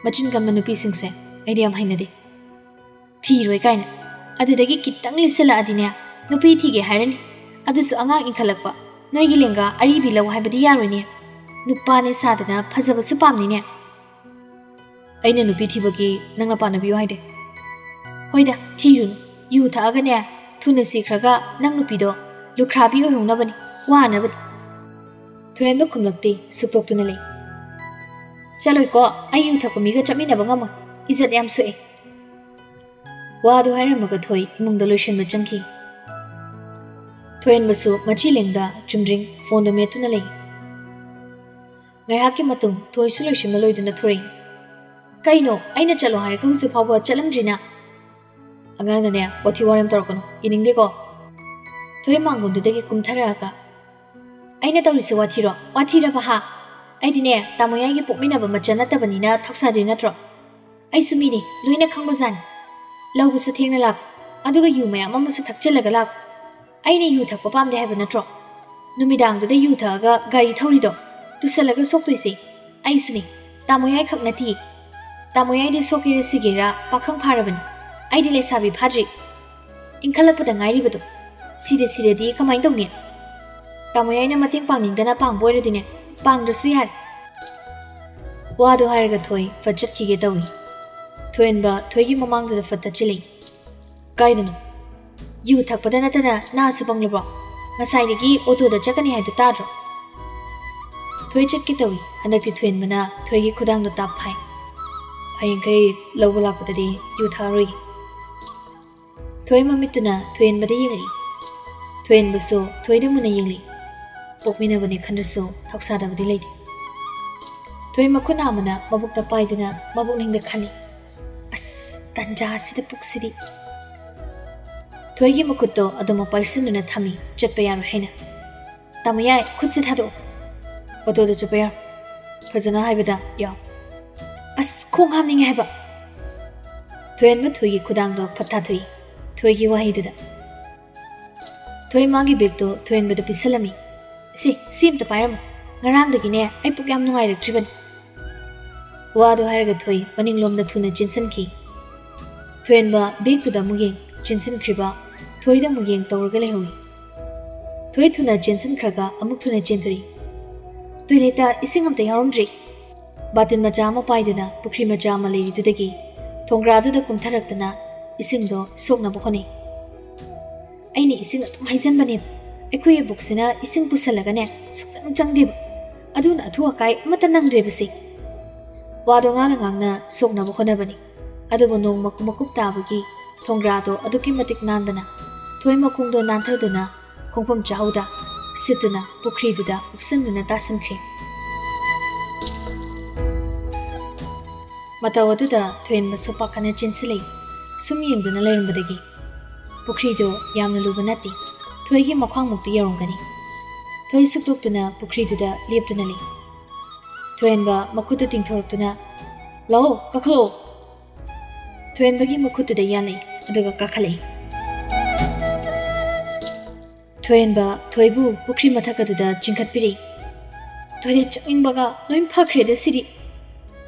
ꯃꯆꯤꯟ ꯀꯟꯕ ꯅꯨꯄꯤꯁꯤꯡꯁꯦ ꯑꯩꯗꯤ ꯌꯥꯝ ꯍꯩꯅꯗꯦ꯫" "ꯊꯤꯔꯣꯏ ꯀꯥꯏꯅ꯫ ꯑꯗꯨꯗꯒꯤ ꯈꯤꯇꯪ ꯂꯤꯁꯤꯜꯂꯛꯑꯗꯤꯅꯦ, ꯅꯨꯄꯤ ꯊꯤꯒꯦ ꯍꯥꯏꯔꯅꯤ꯫ ꯑꯗꯨꯁꯨ ꯑꯉꯥꯡ ꯏꯟꯈꯠꯂꯛꯄ꯫ ꯅꯣꯏꯒꯤ ꯂꯦꯡꯒꯥ ꯑꯔꯤꯕꯤ ꯂꯧ ꯍꯥꯏꯕꯗꯤ ꯌꯥꯔꯣꯏꯅꯦ꯫ ꯅꯨꯄꯥꯅꯦ ꯁꯥꯗꯅ ꯐꯖꯕꯁꯨ ꯄꯥꯝꯅꯤꯅꯦ꯫" "ꯑꯩꯅ ꯅꯨꯄꯤ ꯊꯤꯕꯒꯤ ꯅꯪꯅ ꯄꯥꯟꯅꯕꯤꯌꯨ ꯍꯥꯏꯗꯦ꯫" "ꯍꯣꯏꯗ, ꯊꯤꯔꯨꯅꯨ꯫ ꯌꯨ ꯊꯛꯑꯒꯅꯦ, ꯊꯨꯅ ꯁꯤꯈ꯭ꯔꯒ ꯅꯪ ꯅꯨꯄꯤꯗꯣ ꯂꯨꯈ꯭ꯔꯥꯕꯤ ꯑꯣꯏꯍꯧꯅꯕꯅꯤ, ꯋꯥꯅꯕꯅꯤ꯫" ꯊꯣꯏꯍꯟꯕ ꯈꯨꯝꯂꯛꯇꯦ, ꯁꯨꯛꯇꯣꯛꯇꯨꯅ ꯂꯩ꯫ "ꯆꯠꯂꯣꯏꯀꯣ, ꯑꯩ ꯌꯨ ꯊꯛꯄ ꯃꯤꯒ ꯆꯠꯃꯤꯟꯅꯕ ꯉꯝꯃꯣꯏ꯫ ꯏꯖꯠ ꯌꯥꯝ ꯁꯣꯛꯑꯦ꯫" ꯋꯥꯗꯨ ꯍꯥꯏꯔꯝꯃꯒ ꯊꯣꯏ ꯏꯃꯨꯡꯗ ꯂꯣꯏꯁꯤꯟꯕ ꯆꯪꯈꯤ꯫ ꯊꯣꯏꯍꯟꯕꯁꯨ ꯃꯆꯤ ꯂꯦꯡꯗ ꯆꯨꯝꯗ꯭ꯔꯤꯡ ꯐꯣꯟꯗꯨ ꯃꯦꯠꯇꯨꯅ ꯂꯩ꯫ ꯉꯥꯏꯍꯥꯛꯀꯤ ꯃꯇꯨꯡ ꯊꯣꯏꯁꯨ ꯂꯣꯏꯁꯤꯟꯕ ꯂꯣꯏꯗꯨꯅ ꯊꯣꯔꯛꯏ꯫ "ꯀꯩꯅꯣ, ꯑꯩꯅ ꯆꯠꯂꯣ ꯍꯥꯏꯔꯒ ꯍꯧꯖꯤꯛ ꯐꯥꯎꯕ ꯆꯠꯂꯝꯗ꯭ꯔꯤꯅ?" "ꯑꯉꯥꯡꯅꯅꯦ, ꯋꯥꯊꯤ ꯋꯥꯔꯦꯝ ꯇꯧꯔꯛꯀꯅꯨ, ꯌꯦꯡꯅꯤꯡꯗꯦꯀꯣ꯫" ꯊꯣꯏ ꯃꯥꯡꯒꯣꯟꯗꯨꯗꯒꯤ ꯀꯨꯝꯊꯔꯛꯑꯒ, "ꯑꯩꯅ ꯇꯧꯔꯤꯁꯦ ꯋꯥꯊꯤꯔꯣ? ꯋꯥꯊꯤꯔꯕ ꯍꯥ? ꯑꯩꯗꯤꯅꯦ, ꯇꯥꯃꯣ ꯌꯥꯏꯒꯤ ꯄꯣꯛꯃꯤꯟꯅꯕ ꯃꯆꯟ ꯅꯠꯇꯕꯅꯤꯅ ꯊꯧꯁꯥꯗ꯭ꯔꯤ ꯅꯠꯇ꯭ꯔꯣ? ꯑꯩꯁꯨ ꯃꯤꯅꯤ, ꯂꯣꯏꯅ ꯈꯪꯕꯖꯥꯠꯅꯤ꯫ ꯂꯧꯕꯁꯨ ꯊꯦꯡꯅ ꯂꯥꯛꯄ, ꯑꯗꯨꯒ ꯌꯨ ꯃꯌꯥꯝ ꯑꯃꯁꯨ ꯊꯛꯆꯤꯜꯂꯒ ꯂꯥꯛꯄ꯫ ꯑꯩꯅ ꯌꯨ ꯊꯛꯄ ꯄꯥꯝꯗꯦ ꯍꯥꯏꯕ ꯅꯠꯇ꯭ꯔꯣ? ꯅꯨꯃꯤꯗꯥꯡꯗꯨꯗ ꯌꯨ ꯊꯛꯑꯒ ꯒꯥꯔꯤ ꯊꯧꯔꯤꯗꯣ, ꯇꯨꯁꯜꯂꯒ ꯁꯣꯛꯇꯣꯏꯁꯦ ꯑꯩꯁꯨꯅꯤ, ꯇꯥꯃꯣ ꯌꯥꯏ ꯈꯛ ꯅꯠꯇꯤꯌꯦ꯫ ꯇꯥꯃꯣ ꯌꯥꯏꯗꯤ ꯁꯣꯛꯀꯦꯔꯥ ꯁꯤꯒꯦꯔꯥ ꯄꯥꯈꯪ ꯐꯥꯔꯕꯅꯤ, ꯑꯩꯗꯤ ꯂꯩꯁꯥꯕꯤ ꯐꯥꯗ꯭ꯔꯤ꯫ ꯏꯟꯈꯠꯂꯛꯄꯗ ꯉꯥꯏꯔꯤꯕꯗꯣ, ꯁꯤꯗ ꯁꯤꯔꯗꯤ ꯀꯃꯥꯏꯅ ꯇꯧꯅꯤ? ꯇꯥꯃꯣ ꯌꯥꯏꯅ ꯃꯇꯦꯡ ꯄꯥꯡꯅꯤꯡꯗꯅ ꯄꯥꯡꯕ ꯑꯣꯏꯔꯗꯤꯅꯦ, ꯄꯥꯡꯗ꯭ꯔꯁꯨ ꯌꯥꯔꯦ꯫" ꯋꯥꯗꯣ ꯍꯥꯏꯔꯒ ꯊꯣꯏ ꯐꯠ ꯆꯠꯈꯤꯒꯦ ꯇꯧꯏ꯫ ꯊꯣꯏꯍꯟꯕ ꯊꯣꯏꯒꯤ ꯃꯃꯥꯡꯗꯨꯗ ꯐꯠ ꯇꯠꯁꯤꯜꯂꯛꯏ꯫ "ꯀꯥꯏꯗꯅꯣ? ꯌꯨ ꯊꯛꯄꯗ ꯅꯠꯇꯅ ꯅꯥꯁꯨ ꯄꯪꯂꯕ꯭ꯔꯣ? ꯉꯁꯥꯏꯗꯒꯤ ꯑꯣꯇꯣꯗ ꯆꯠꯀꯅꯤ ꯍꯥꯏꯗꯨ ꯇꯥꯗ꯭ꯔꯣ?" ꯊꯣꯏ ꯆꯠꯀꯦ ꯇꯧꯏ꯫ ꯍꯟꯗꯛꯇꯤ ꯊꯣꯏꯍꯟꯕꯅ ꯊꯣꯏꯒꯤ ꯈꯨꯗꯥꯡꯗꯣ ꯇꯥꯞ ꯐꯥꯏ꯫ ꯍꯌꯦꯡꯈꯩ ꯂꯧꯕ ꯂꯥꯛꯄꯗꯗꯤ ꯌꯨ ꯊꯛꯑꯔꯣꯏꯒꯦ꯫ ꯊꯣꯏ ꯃꯃꯤꯠꯇꯨꯅ ꯊꯣꯏꯍꯦꯟꯕꯗ ꯌꯦꯡꯂꯤ꯫ ꯊꯣꯏꯍꯦꯟꯕꯁꯨ ꯊꯣꯏꯗ ꯃꯨꯟꯅ ꯌꯦꯡꯂꯤ꯫ ꯄꯣꯛꯃꯤꯟꯅꯕꯅꯤ ꯈꯟꯗ꯭ꯔꯁꯨ ꯊꯧꯁꯥꯗꯕꯗꯤ ꯂꯩꯇꯦ꯫ ꯊꯣꯏ ꯃꯈꯨꯠ ꯅꯥꯝꯃꯅ ꯃꯕꯨꯛꯇ ꯄꯥꯏꯗꯨꯅ ꯃꯕꯨꯛꯅꯤꯡꯗ ꯈꯜꯂꯤ, "ꯑꯁ, ꯇꯟꯖꯥꯁꯤꯗ ꯄꯨꯛꯁꯤꯗꯤ!" ꯊꯣꯏꯒꯤ ꯃꯈꯨꯠꯇꯣ ꯑꯗꯨꯃꯛ ꯄꯥꯏꯁꯤꯟꯗꯨꯅ ꯊꯝꯃꯤ, ꯆꯠꯄ ꯌꯥꯔꯣꯏ ꯍꯥꯏꯅ꯫ "ꯇꯥꯃꯣ ꯌꯥꯏ, ꯈꯨꯠꯁꯦ ꯊꯥꯗꯣꯛꯑꯣ꯫ ꯑꯣꯇꯣꯗ ꯆꯠꯄ ꯌꯥꯔꯣꯏ꯫ ꯐꯖꯅ ꯍꯥꯏꯕꯗ ꯌꯥꯎ꯫ ꯑꯁ, ꯈꯣꯡ ꯍꯥꯝꯅꯤꯡꯉꯦ ꯍꯥꯏꯕ!" ꯊꯣꯏꯍꯦꯟꯕ ꯊꯣꯏꯒꯤ ꯈꯨꯗꯥꯡꯗꯣ ꯐꯠ ꯊꯥꯊꯣꯛꯏ꯫ ꯊꯣꯏꯒꯤ ꯋꯥꯍꯩꯗꯨꯗ ꯊꯣꯏ ꯃꯥꯒꯤ ꯕꯦꯒꯇꯣ ꯊꯣꯏꯍꯦꯟꯕꯗ ꯄꯤꯁꯜꯂꯝꯃꯤ꯫ "ꯁꯤ, ꯁꯤ ꯑꯝꯇ ꯄꯥꯏꯔꯝꯃꯨ꯫ ꯉꯔꯥꯡꯗꯒꯤꯅꯦ ꯑꯩ ꯄꯨꯛ ꯌꯥꯝ ꯅꯨꯡꯉꯥꯏꯔꯛꯇ꯭ꯔꯤꯕꯅꯤ꯫" ꯋꯥꯗꯣ ꯍꯥꯏꯔꯒ ꯊꯣꯏ ꯃꯅꯤꯡꯂꯣꯝꯗ ꯊꯨꯅ ꯆꯦꯟꯁꯤꯟꯈꯤ꯫ ꯊꯣꯏꯍꯦꯟꯕ ꯕꯦꯒꯇꯨꯗ ꯑꯃꯨꯛ ꯌꯦꯡ, ꯆꯦꯟꯁꯤꯟꯈ꯭ꯔꯤꯕ ꯊꯣꯏꯗ ꯑꯃꯨꯛ ꯌꯦꯡ ꯇꯧꯔꯒ ꯂꯩꯍꯧꯏ꯫ ꯊꯣꯏ ꯊꯨꯅ ꯆꯦꯟꯁꯤꯟꯈ꯭ꯔꯒ ꯑꯃꯨꯛ ꯊꯨꯅ ꯆꯦꯟꯊꯣꯔꯛꯏ꯫ "ꯇꯣꯏꯂꯦꯠꯇ ꯏꯁꯤꯡ ꯑꯝꯇ ꯌꯥꯎꯔꯝꯗ꯭ꯔꯤ꯫" ꯕꯥꯇꯤꯟ ꯃꯆꯥ ꯑꯃ ꯄꯥꯏꯗꯨꯅ ꯄꯨꯈ꯭ꯔꯤ ꯃꯆꯥ ꯑꯃ ꯂꯩꯔꯤꯗꯨꯗꯒꯤ ꯊꯣꯡꯒ꯭ꯔꯥꯗꯨꯗ ꯀꯨꯝꯊꯔꯛꯇꯨꯅ ꯏꯁꯤꯡꯗꯣ ꯁꯣꯛꯅꯕ ꯍꯣꯠꯅꯩ꯫ "ꯑꯩꯅ ꯏꯁꯤꯡ ꯑꯗꯨꯝ ꯍꯩꯖꯤꯟꯕꯅꯦꯕ꯫ ꯑꯩꯈꯣꯏ ꯏꯕꯣꯛꯁꯤꯅ ꯏꯁꯤꯡ ꯄꯨꯁꯜꯂꯒꯅꯦ ꯁꯨꯛꯆꯪ ꯆꯪꯗꯦꯕ꯫ ꯑꯗꯨꯅ ꯑꯊꯨ ꯑꯀꯥꯏ ꯑꯃꯠꯇ ꯅꯪꯗ꯭ꯔꯦꯕꯁꯦ꯫" ꯋꯥꯗꯣ ꯉꯥꯡꯅ ꯉꯥꯡꯅ ꯁꯣꯛꯅꯕ ꯍꯣꯠꯅꯕꯅꯤ꯫ ꯑꯗꯨꯕꯨ ꯅꯣꯡ ꯃꯀꯨꯞ ꯃꯀꯨꯞ ꯇꯥꯕꯒꯤ ꯊꯣꯡꯒ꯭ꯔꯥꯗꯣ ꯑꯗꯨꯛꯀꯤ ꯃꯇꯤꯛ ꯅꯥꯟꯕꯅ ꯊꯣꯏ ꯃꯈꯣꯡꯗꯣ ꯅꯥꯟꯊꯗꯨꯅ ꯈꯣꯡꯐꯝ ꯆꯥꯍꯧꯗ ꯁꯤꯠꯇꯨꯅ ꯄꯨꯈ꯭ꯔꯤꯗꯨꯗ ꯎꯞꯁꯟꯗꯨꯅ ꯇꯥꯁꯟꯈ꯭ꯔꯦ꯫ ꯃꯇꯧ ꯑꯗꯨꯗ ꯊꯣꯏꯍꯦꯟꯕꯁꯨ ꯄꯥꯈꯠꯅ ꯆꯦꯟꯁꯤꯜꯂꯛꯏ꯫ ꯁꯨꯝ ꯌꯦꯡꯗꯨꯅ ꯂꯩꯔꯝꯕꯗꯒꯤ ꯄꯨꯈ꯭ꯔꯤꯗꯨ ꯌꯥꯝꯅ ꯂꯨꯕ ꯅꯠꯇꯦ꯫ ꯊꯣꯏꯒꯤ ꯃꯈ꯭ꯋꯥꯡꯃꯨꯛꯇꯤ ꯌꯧꯔꯝꯒꯅꯤ꯫ ꯊꯣꯏ ꯁꯨꯛꯇꯣꯛꯇꯨꯅ ꯄꯨꯈ꯭ꯔꯤꯗꯨꯗ ꯂꯦꯞꯇꯨꯅ ꯂꯩ꯫ ꯊꯣꯏꯍꯦꯟꯕ ꯃꯈꯨꯠꯇꯨ ꯇꯤꯡꯊꯣꯔꯛꯇꯨꯅ, "ꯂꯥꯛꯑꯣ, ꯀꯥꯈꯠꯂꯛꯑꯣ꯫" ꯊꯣꯏꯍꯦꯟꯕꯒꯤ ꯃꯈꯨꯠꯇꯨꯗ ꯌꯥꯜꯂꯛꯏ, ꯑꯗꯨꯒ ꯀꯥꯈꯠꯂꯛꯏ꯫ ꯊꯣꯏꯍꯦꯟꯕ ꯊꯣꯏꯕꯨ ꯄꯨꯈ꯭ꯔꯤ ꯃꯊꯛ ꯑꯗꯨꯗ ꯆꯤꯡꯈꯠꯄꯤꯔꯛꯏ꯫ "ꯇꯣꯏꯂꯦꯠ ꯆꯪꯅꯤꯡꯕꯒ ꯂꯣꯏ ꯐꯈ꯭ꯔꯦꯗ ꯁꯤꯗꯤ꯫"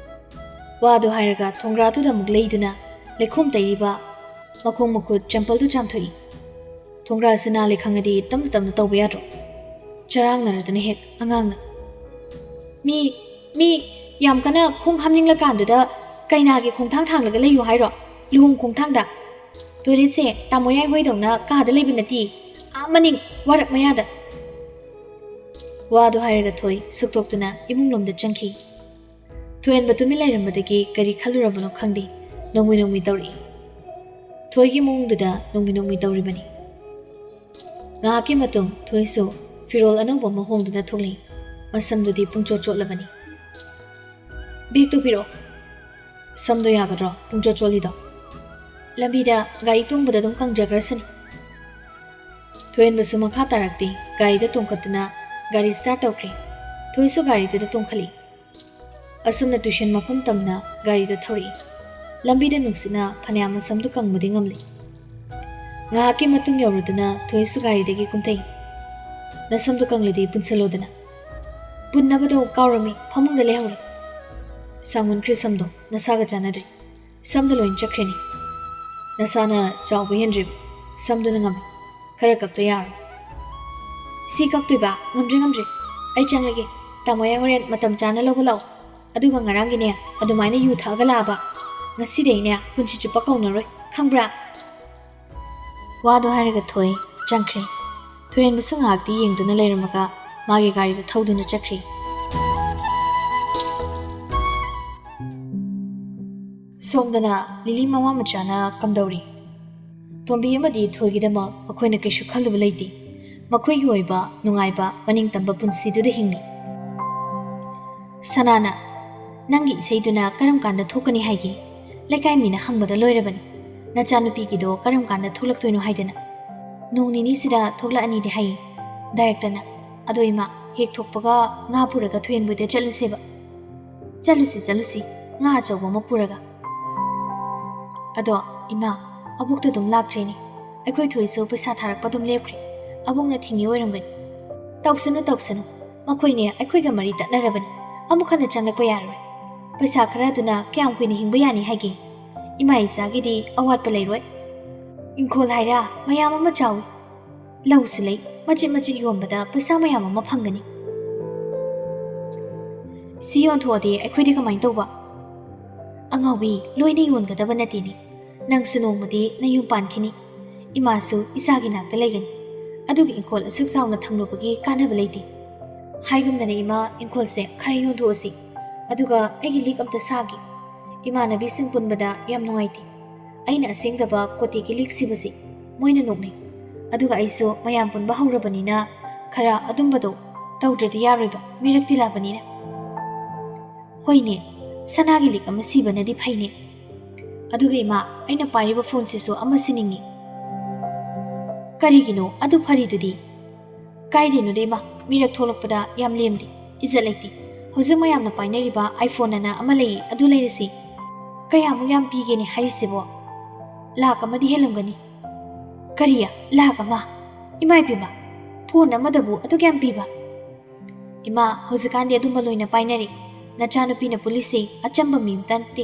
ꯋꯥꯗꯨ ꯍꯥꯏꯔꯒ ꯊꯣꯡꯒ꯭ꯔꯥꯗꯨꯗ ꯑꯃꯨꯛ ꯂꯩꯗꯨꯅ ꯂꯩꯈꯣꯝ ꯇꯩꯔꯤꯕ ꯃꯈꯣꯡ ꯃꯈꯨꯠ ꯆꯝꯄꯜꯗꯨ ꯆꯥꯝꯊꯣꯛꯏ꯫ "ꯊꯣꯡꯒ꯭ꯔꯥꯁꯤ ꯅꯥꯜꯂꯦ ꯈꯪꯉꯗꯤ ꯇꯞꯅ ꯇꯞꯅ ꯇꯧꯕ ꯌꯥꯗ꯭ꯔꯣ? ꯆꯔꯥꯡꯅꯔꯗꯅ ꯍꯦꯛ ꯑꯉꯥꯡꯅ꯫" "ꯃꯤ, ꯃꯤ ꯌꯥꯝ ꯀꯟꯅ ꯈꯣꯡ ꯍꯥꯝꯅꯤꯡꯂꯀꯥꯟꯗꯨꯗ ꯀꯩꯅꯥꯒꯤ ꯈꯣꯡꯊꯥꯡ ꯊꯥꯡꯂꯒ ꯂꯩꯌꯨ ꯍꯥꯏꯔꯣ? ꯂꯨꯍꯣꯡ ꯈꯣꯡꯊꯥꯡꯗ? ꯇꯣꯏꯂꯦꯠꯁꯦ ꯇꯥꯃꯣ ꯌꯥꯏ ꯍꯣꯏꯗꯧꯅ ꯀꯥꯗ ꯂꯩꯕ ꯅꯠꯇꯦ, ꯑꯥ ꯃꯅꯤꯡ ꯋꯥꯔꯛ ꯃꯌꯥꯗ꯫" ꯋꯥꯗꯨ ꯍꯥꯏꯔꯒ ꯊꯣꯏ ꯁꯨꯛꯇꯣꯛꯇꯨꯅ ꯏꯃꯨꯡꯂꯣꯝꯗ ꯆꯪꯈꯤ꯫ ꯊꯣꯏꯍꯦꯟꯕ ꯇꯨꯃꯤꯟ ꯂꯩꯔꯝꯕꯗꯒꯤ ꯀꯔꯤ ꯈꯜꯂꯨꯔꯕꯅꯣ ꯈꯪꯗꯦ, ꯅꯣꯡꯃꯤ ꯅꯣꯡꯃꯤ ꯇꯧꯔꯛꯏ꯫ ꯊꯣꯏꯒꯤ ꯃꯑꯣꯡꯗꯨꯗ ꯅꯣꯡꯃꯤ ꯅꯣꯡꯃꯤ ꯇꯧꯔꯤꯕꯅꯤ꯫ ꯉꯥꯏꯍꯥꯛꯀꯤ ꯃꯇꯨꯡ ꯊꯣꯏꯁꯨ ꯐꯤꯔꯣꯜ ꯑꯅꯧꯕ ꯑꯃ ꯍꯣꯡꯗꯨꯅ ꯊꯣꯛꯂꯛꯏ꯫ ꯃꯁꯝꯗꯨꯗꯤ ꯄꯨꯡꯆꯣꯠ ꯆꯣꯠꯂꯕꯅꯤ꯫ "ꯕꯦꯒꯇꯨ ꯄꯤꯔꯛꯑꯣ꯫ ꯁꯝꯗꯣ ꯌꯥꯒꯗ꯭ꯔꯣ ꯄꯨꯡꯆꯣꯠ ꯆꯣꯠꯂꯤꯗꯣ? ꯂꯝꯕꯤꯗ ꯒꯥꯔꯤ ꯇꯣꯡꯕꯗ ꯑꯗꯨꯝ ꯀꯪꯖꯈ꯭ꯔꯁꯅꯤ꯫" ꯊꯣꯏꯍꯦꯟꯕꯁꯨ ꯃꯈꯥ ꯇꯥꯔꯛꯇꯦ꯫ ꯒꯥꯔꯤꯗ ꯇꯣꯡꯈꯠꯇꯨꯅ ꯒꯥꯔꯤ ꯁ꯭ꯇꯥꯔꯠ ꯇꯧꯈ꯭ꯔꯦ꯫ ꯊꯣꯏꯁꯨ ꯒꯥꯔꯤꯗꯨꯗ ꯇꯣꯡꯈꯠꯂꯤ꯫ ꯑꯁꯨꯝꯅ ꯇ꯭ꯌꯨꯁꯟ ꯃꯐꯝ ꯇꯝꯅ ꯒꯥꯔꯤꯗ ꯊꯧꯔꯛꯏ꯫ ꯂꯝꯕꯤꯗ ꯅꯨꯡꯁꯤꯠꯅ ꯐꯅꯌꯥꯝ ꯃꯁꯝꯗꯨ ꯀꯪꯕꯗꯤ ꯉꯝꯂꯤ꯫ ꯉꯥꯏꯍꯥꯛꯀꯤ ꯃꯇꯨꯡ ꯌꯧꯔꯗꯨꯅ ꯊꯣꯏꯁꯨ ꯒꯥꯔꯤꯗꯒꯤ ꯀꯨꯝꯊꯩ꯫ "ꯅꯁꯝꯗꯨ ꯀꯪꯂꯗꯤ ꯄꯨꯟꯁꯤꯜꯂꯣꯗꯅ꯫" "ꯄꯨꯟꯅꯕꯗꯣ ꯀꯥꯎꯔꯝꯃꯤ, ꯐꯃꯨꯡꯗ ꯂꯩꯍꯧꯔꯦ꯫" "ꯁꯥꯡꯃꯟꯈ꯭ꯔꯦ ꯁꯝꯗꯣ, ꯅꯁꯥꯒ ꯆꯥꯟꯅꯗ꯭ꯔꯦ꯫ ꯁꯝꯗ ꯂꯣꯏ ꯆꯠꯈ꯭ꯔꯦꯅꯦ꯫ ꯅꯁꯥꯅ ꯆꯥꯎꯕ ꯍꯦꯟꯗ꯭ꯔꯤꯕ, ꯁꯝꯗꯨꯅ ꯉꯝꯃꯤ꯫ ꯈꯔ ꯀꯛꯇ ꯌꯥꯔꯣꯏ꯫" "ꯁꯤ ꯀꯛꯇꯣꯏꯕ? ꯉꯝꯗ꯭ꯔꯦ, ꯉꯝꯗ꯭ꯔꯦ꯫ ꯑꯩ ꯆꯪꯂꯒꯦ꯫ ꯇꯥꯃꯣ ꯌꯥꯏ ꯍꯣꯔꯦꯟ ꯃꯇꯝ ꯆꯥꯅ ꯂꯧꯕ ꯂꯥꯛꯑꯣ꯫ ꯑꯗꯨꯒ ꯉꯔꯥꯡꯒꯤꯅꯦ, ꯑꯗꯨꯃꯥꯏꯅ ꯌꯨ ꯊꯛꯑꯒ ꯂꯥꯛꯑꯕ, ꯉꯁꯤꯗꯩꯅꯦ ꯄꯨꯟꯁꯤ ꯆꯨꯞꯄ ꯀꯧꯅꯔꯣꯏ, ꯈꯪꯕ꯭ꯔꯥ?" ꯋꯥꯗꯣ ꯍꯥꯏꯔꯒ ꯊꯣꯏ ꯆꯪꯈ꯭ꯔꯦ꯫ ꯊꯣꯏꯍꯦꯟꯕꯁꯨ ꯉꯥꯏꯍꯥꯛꯇꯤ ꯌꯦꯡꯗꯨꯅ ꯂꯩꯔꯝꯃꯒ ꯃꯥꯒꯤ ꯒꯥꯔꯤꯗ ꯊꯧꯗꯨꯅ ꯆꯠꯈ꯭ꯔꯦ꯫ ꯁꯣꯝꯗꯅ ꯂꯤꯂꯤ ꯃꯃꯥ ꯃꯆꯥꯅ ꯀꯝꯗꯧꯔꯤ? ꯇꯣꯝꯕꯤ ꯑꯃꯗꯤ ꯊꯣꯏꯒꯤꯗꯃꯛ ꯃꯈꯣꯏꯅ ꯀꯩꯁꯨ ꯈꯜꯂꯨꯕ ꯂꯩꯇꯦ꯫ ꯃꯈꯣꯏꯒꯤ ꯑꯣꯏꯕ ꯅꯨꯡꯉꯥꯏꯕ ꯃꯅꯤꯡ ꯇꯝꯕ ꯄꯨꯟꯁꯤꯗꯨꯗ ꯍꯤꯡꯂꯤ꯫ ꯁꯅꯥꯅ, "ꯅꯪꯒꯤ ꯏꯁꯩꯗꯨꯅ ꯀꯔꯝ ꯀꯥꯟꯗ ꯊꯣꯛꯀꯅꯤ ꯍꯥꯏꯒꯦ? ꯂꯩꯀꯥꯏ ꯃꯤꯅ ꯍꯪꯕꯗ ꯂꯣꯏꯔꯕꯅꯤ꯫ ꯅꯆꯥꯅꯨꯄꯤꯒꯤꯗꯣ ꯀꯔꯝ ꯀꯥꯟꯗ ꯊꯣꯛꯂꯛꯇꯣꯏꯅꯣ ꯍꯥꯏꯗꯅ꯫ ꯅꯣꯡ ꯅꯤꯅꯤꯁꯤꯗ ꯊꯣꯛꯂꯛꯑꯅꯤꯗꯤ ꯍꯥꯏꯌꯦ ꯗꯥꯏꯔꯦꯛꯇꯔꯅ꯫ ꯑꯗꯣ ꯏꯃꯥ, ꯍꯦꯛ ꯊꯣꯛꯄꯒ ꯉꯥ ꯄꯨꯔꯒ ꯊꯣꯏꯍꯦꯟꯕꯣꯏꯗ ꯆꯠꯂꯨꯁꯦꯕ꯫" "ꯆꯠꯂꯨꯁꯤ, ꯆꯠꯂꯨꯁꯤ, ꯉꯥ ꯑꯆꯧꯕ ꯑꯃ ꯄꯨꯔꯒ꯫ ꯑꯗꯣ ꯏꯃꯥ, ꯑꯕꯣꯛꯇꯣ ꯑꯗꯨꯝ ꯂꯥꯛꯇ꯭ꯔꯦꯅꯦ꯫ ꯑꯩꯈꯣꯏ ꯊꯣꯏꯁꯨ ꯄꯩꯁꯥ ꯊꯥꯔꯛꯄ ꯑꯗꯨꯝ ꯂꯦꯞꯈ꯭ꯔꯦ꯫ ꯑꯕꯣꯛꯅ ꯊꯤꯡꯉꯤ ꯑꯣꯏꯔꯝꯒꯅꯤ꯫" "ꯇꯧꯁꯅꯨ, ꯇꯧꯁꯅꯨ꯫ ꯃꯈꯣꯏꯅꯦ ꯑꯩꯈꯣꯏꯒ ꯃꯔꯤ ꯇꯠꯅꯔꯕꯅꯤ꯫ ꯑꯃꯨꯛ ꯍꯟꯅ ꯆꯪꯂꯛꯄ ꯌꯥꯔꯔꯣꯏ꯫ ꯄꯩꯁꯥ ꯈꯔ ꯑꯗꯨꯅ ꯀꯌꯥꯝ ꯀꯨꯏꯅ ꯍꯤꯡꯕ ꯌꯥꯅꯤ ꯍꯥꯏꯒꯦ? ꯏꯃꯥ ꯏꯆꯥꯒꯤꯗꯤ ꯑꯋꯥꯠꯄ ꯂꯩꯔꯣꯏ꯫ ꯏꯪꯈꯣꯜ ꯍꯥꯏꯔ ꯃꯌꯥꯝ ꯑꯃ ꯆꯥꯎꯏ꯫ ꯂꯧꯁꯨ ꯂꯩ, ꯃꯆꯤꯠ ꯃꯆꯤꯠ ꯌꯣꯟꯕꯗ ꯄꯩꯁꯥ ꯃꯌꯥꯝ ꯑꯃ ꯐꯪꯒꯅꯤ꯫" "ꯁꯤ ꯌꯣꯟꯊꯣꯛꯑꯗꯤ ꯑꯩꯈꯣꯏꯗꯤ ꯀꯃꯥꯏꯅ ꯇꯧꯕ?" "ꯑꯉꯥꯎꯕꯤ, ꯂꯣꯏꯅ ꯌꯣꯟꯒꯗꯕ ꯅꯠꯇꯦꯅꯦ꯫ ꯅꯪꯁꯨ ꯅꯣꯡꯃꯗꯤ ꯅꯌꯨꯝ ꯄꯥꯟꯈꯤꯅꯤ꯫ ꯏꯃꯥꯁꯨ ꯏꯆꯥꯒꯤ ꯅꯥꯛꯇ ꯂꯩꯒꯅꯤ꯫ ꯑꯗꯨꯒ ꯏꯪꯈꯣꯜ ꯑꯁꯨꯛ ꯆꯥꯎꯅ ꯊꯝꯂꯨꯕꯒꯤ ꯀꯥꯟꯅꯕ ꯂꯩꯇꯦ꯫ ꯍꯥꯏꯒꯨꯝꯗꯅ ꯏꯃꯥ, ꯏꯪꯈꯣꯜꯁꯦ ꯈꯔ ꯌꯣꯟꯊꯣꯛꯑꯁꯤ꯫ ꯑꯗꯨꯒ ꯑꯩꯒꯤ ꯂꯤꯛ ꯑꯝꯇ ꯁꯥꯒꯦ꯫ ꯏꯃꯥꯟꯅꯕꯤꯁꯤꯡ ꯄꯨꯟꯕꯗ ꯌꯥꯝ ꯅꯨꯡꯉꯥꯏꯇꯦ꯫ ꯑꯩꯅ ꯑꯁꯦꯡꯗꯕ ꯀꯣꯇꯦꯛꯀꯤ ꯂꯤꯛ ꯁꯤꯕꯁꯤ ꯃꯣꯏꯅ ꯅꯣꯛꯅꯩ꯫ ꯑꯗꯨꯒ ꯑꯩꯁꯨ ꯃꯌꯥꯝ ꯄꯨꯟꯕ ꯍꯧꯔꯕꯅꯤꯅ ꯈꯔ ꯑꯗꯨꯝꯕꯗꯣ ꯇꯧꯗ꯭ꯔꯗꯤ ꯌꯥꯔꯣꯏꯕ, ꯃꯤꯔꯛ ꯇꯤꯜꯂꯛꯑꯕꯅꯤꯅ꯫ ꯍꯣꯏꯅꯦ, ꯁꯅꯥꯒꯤ ꯂꯤꯛ ꯑꯃ ꯁꯤꯕꯅꯗꯤ ꯐꯩꯅꯦ꯫ ꯑꯗꯨꯒ ꯏꯃꯥ, ꯑꯩꯅ ꯄꯥꯏꯔꯤꯕ ꯐꯣꯟꯁꯤꯁꯨ ꯑꯃ ꯁꯤꯅꯤꯡꯉꯤ꯫ ꯀꯔꯤꯒꯤꯅꯣ? ꯑꯗꯨ ꯐꯔꯤꯗꯨꯗꯤ꯫ ꯀꯥꯏꯗꯩꯅꯣꯗ ꯏꯃꯥ, ꯃꯤꯔꯛ ꯊꯣꯛꯂꯛꯄꯗ ꯌꯥꯝ ꯂꯦꯝꯗꯦ, ꯏꯖꯠ ꯂꯩꯇꯦ꯫ ꯍꯧꯖꯤꯛ ꯃꯌꯥꯝꯅ ꯄꯥꯏꯅꯔꯤꯕ iPhone ꯑꯅ ꯑꯃ ꯂꯩꯌꯦ, ꯑꯗꯨ ꯂꯩꯔꯁꯤ꯫ ꯀꯌꯥꯃꯨꯛ ꯌꯥꯝ ꯄꯤꯒꯦꯅꯦ ꯍꯥꯏꯔꯤꯁꯤꯕꯣ? ꯂꯥꯛ ꯑꯃꯗꯤ ꯍꯦꯜꯂꯝꯒꯅꯤ꯫ ꯀꯔꯤ? ꯂꯥꯛ ꯑꯃ? ꯏꯃꯥ ꯏꯕꯦꯝꯃ, ꯐꯣꯟ ꯑꯃꯗꯕꯨ ꯑꯗꯨꯛ ꯌꯥꯝ ꯄꯤꯕ? ꯏꯃꯥ, ꯍꯧꯖꯤꯛꯀꯥꯟꯗꯤ ꯑꯗꯨꯝꯕ ꯂꯣꯏꯅ ꯄꯥꯏꯅꯔꯤ꯫ ꯅꯆꯥꯅꯨꯄꯤꯅ ꯄꯨꯜꯂꯤꯁꯤ ꯑꯆꯝꯕ ꯃꯤ ꯑꯝꯇ ꯅꯠꯇꯦ꯫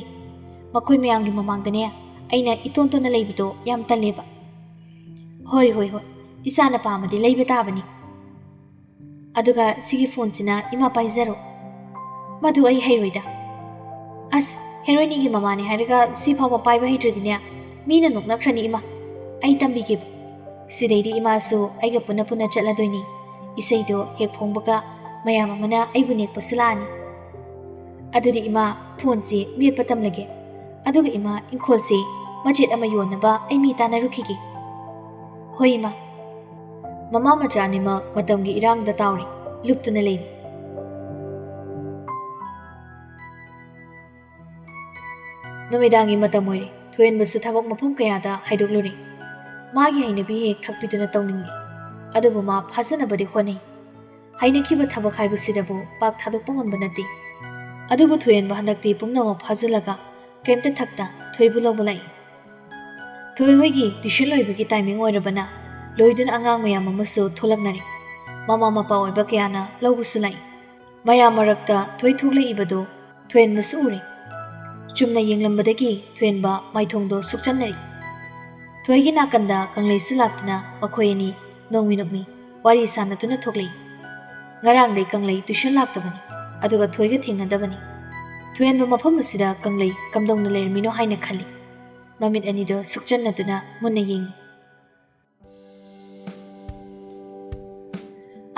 ꯃꯈꯣꯏ ꯃꯌꯥꯝꯒꯤ ꯃꯃꯥꯡꯗꯅꯦ ꯑꯩꯅ ꯏꯇꯣꯟ ꯇꯣꯟꯅ ꯂꯩꯕꯗꯣ ꯌꯥꯝ ꯇꯜꯂꯦꯕ꯫ ꯍꯣꯏ, ꯍꯣꯏ, ꯍꯣꯏ, ꯏꯆꯥꯅ ꯄꯥꯝꯃꯗꯤ ꯂꯩꯕ ꯇꯥꯕꯅꯤ꯫ ꯑꯗꯨꯒ ꯁꯤꯒꯤ ꯐꯣꯟꯁꯤꯅ ꯏꯃꯥ ꯄꯥꯏꯖꯔꯣ꯫ ꯃꯗꯨ ꯑꯩ ꯍꯩꯔꯣꯏꯗ꯫ ꯑꯁ, ꯍꯦꯔꯣꯏꯅꯤꯒꯤ ꯃꯃꯥꯅꯦ ꯍꯥꯏꯔꯒ ꯁꯤ ꯐꯥꯎꯕ ꯄꯥꯏꯕ ꯍꯩꯇ꯭ꯔꯗꯤꯅꯦ, ꯃꯤꯅ ꯅꯣꯛꯅꯈ꯭ꯔꯅꯤ ꯏꯃꯥ꯫ ꯑꯩ ꯇꯝꯕꯤꯒꯦꯕ꯫ ꯁꯤꯗꯩꯗꯤ ꯏꯃꯥꯁꯨ ꯑꯩꯒ ꯄꯨꯟꯅ ꯄꯨꯟꯅ ꯆꯠꯂꯗꯣꯏꯅꯤ꯫ ꯏꯁꯩꯗꯣ ꯍꯦꯛ ꯐꯣꯡꯕꯒ ꯃꯌꯥꯝ ꯑꯃꯅ ꯑꯩꯕꯨ ꯅꯦꯛꯄꯁꯨ ꯂꯥꯛꯑꯅꯤ꯫ ꯑꯗꯨꯗꯤ ꯏꯃꯥ, ꯐꯣꯟꯁꯤ ꯃꯦꯠꯄ ꯇꯝꯂꯒꯦ꯫ ꯑꯗꯨꯒ ꯏꯃꯥ, ꯏꯪꯈꯣꯜꯁꯤ ꯃꯆꯦꯠ ꯑꯃ ꯌꯣꯟꯅꯕ ꯑꯩ ꯃꯤ ꯇꯥꯟꯅꯔꯨꯈꯤꯒꯦ꯫ ꯍꯣꯏ ꯏꯃꯥ꯫ ꯃꯃꯥ ꯃꯆꯥ ꯑꯅꯤꯃꯛ ꯃꯇꯝꯒꯤ ꯏꯔꯥꯡꯗ ꯇꯥꯎꯔꯤ, ꯂꯨꯞꯇꯨꯅ ꯂꯩꯔꯤ꯫ ꯅꯨꯃꯤꯗꯥꯡꯒꯤ ꯃꯇꯝ ꯑꯣꯏꯔꯦ꯫ ꯊꯣꯏꯍꯟꯕꯁꯨ ꯊꯕꯛ ꯃꯐꯝ ꯀꯌꯥꯗ ꯍꯥꯏꯗꯣꯛꯂꯨꯔꯦ꯫ ꯃꯥꯒꯤ ꯍꯩꯅꯕꯤ ꯍꯦꯛ ꯊꯛꯄꯤꯗꯨꯅ ꯇꯧꯅꯤꯡꯂꯤ꯫ ꯑꯗꯨꯕꯨ ꯃꯥ ꯐꯥꯖꯅꯕꯗꯤ ꯍꯣꯠꯅꯩ꯫ ꯍꯩꯅꯈꯤꯕ ꯊꯕꯛ ꯍꯥꯏꯕꯁꯤꯗꯕꯨ ꯄꯥꯛ ꯊꯥꯗꯣꯛꯄ ꯉꯝꯕ ꯅꯠꯇꯦ꯫ ꯑꯗꯨꯕꯨ ꯊꯣꯏꯍꯟꯕ ꯍꯟꯗꯛꯇꯤ ꯄꯨꯝꯅꯃꯛ ꯐꯥꯖꯤꯜꯂꯒ ꯀꯩꯝꯇ ꯊꯛꯇ ꯊꯣꯏꯕꯨ ꯂꯧꯕ ꯂꯥꯛꯏ꯫ ꯊꯣꯏ ꯍꯣꯏꯒꯤ tuition ꯂꯣꯏꯕꯒꯤ timing ꯑꯣꯏꯔꯕꯅ ꯂꯣꯏꯗꯨꯅ ꯑꯉꯥꯡ ꯃꯌꯥꯝ ꯑꯃꯁꯨ ꯊꯣꯛꯂꯛꯅꯔꯦ꯫ ꯃꯃꯥ ꯃꯄꯥ ꯑꯣꯏꯕ ꯀꯌꯥꯅ ꯂꯧꯕꯁꯨ ꯂꯥꯛꯏ꯫ ꯃꯌꯥꯝ ꯃꯔꯛꯇ ꯊꯣꯏ ꯊꯣꯛꯂꯛꯏꯕꯗꯨ ꯊꯣꯏꯍꯟꯕꯁꯨ ꯎꯔꯦ꯫ ꯆꯨꯝꯅ ꯌꯦꯡꯂꯝꯕꯗꯒꯤ ꯊꯣꯏꯍꯟꯕ ꯃꯥꯏꯊꯣꯡꯗꯣ ꯁꯨꯛꯆꯟꯅꯔꯤ꯫ ꯊꯣꯏꯒꯤ ꯅꯥꯀꯟꯗ ꯀꯪꯂꯩꯁꯨ ꯂꯥꯛꯇꯨꯅ ꯃꯈꯣꯏ ꯑꯅꯤ ꯅꯣꯡꯃꯤ ꯅꯣꯛꯃꯤ ꯋꯥꯔꯤ ꯁꯥꯟꯅꯗꯨꯅ ꯊꯣꯛꯂꯛꯏ꯫ ꯉꯔꯥꯡꯗꯩ ꯀꯪꯂꯩ tuition ꯂꯥꯛꯇꯕꯅꯤ, ꯑꯗꯨꯒ ꯊꯣꯏꯒ ꯊꯦꯡꯅꯗꯕꯅꯤ꯫ ꯊꯣꯏꯍꯟꯕ ꯃꯐꯝ ꯑꯁꯤꯗ ꯀꯪꯂꯩ ꯀꯝꯗꯧꯅ ꯂꯩꯔꯝꯃꯤꯅꯣ ꯍꯥꯏꯅ ꯈꯜꯂꯤ꯫ ꯃꯃꯤꯠ ꯑꯅꯤꯗꯣ ꯁꯨꯛꯆꯟꯅꯗꯨꯅ ꯃꯨꯟꯅ ꯌꯦꯡꯏ꯫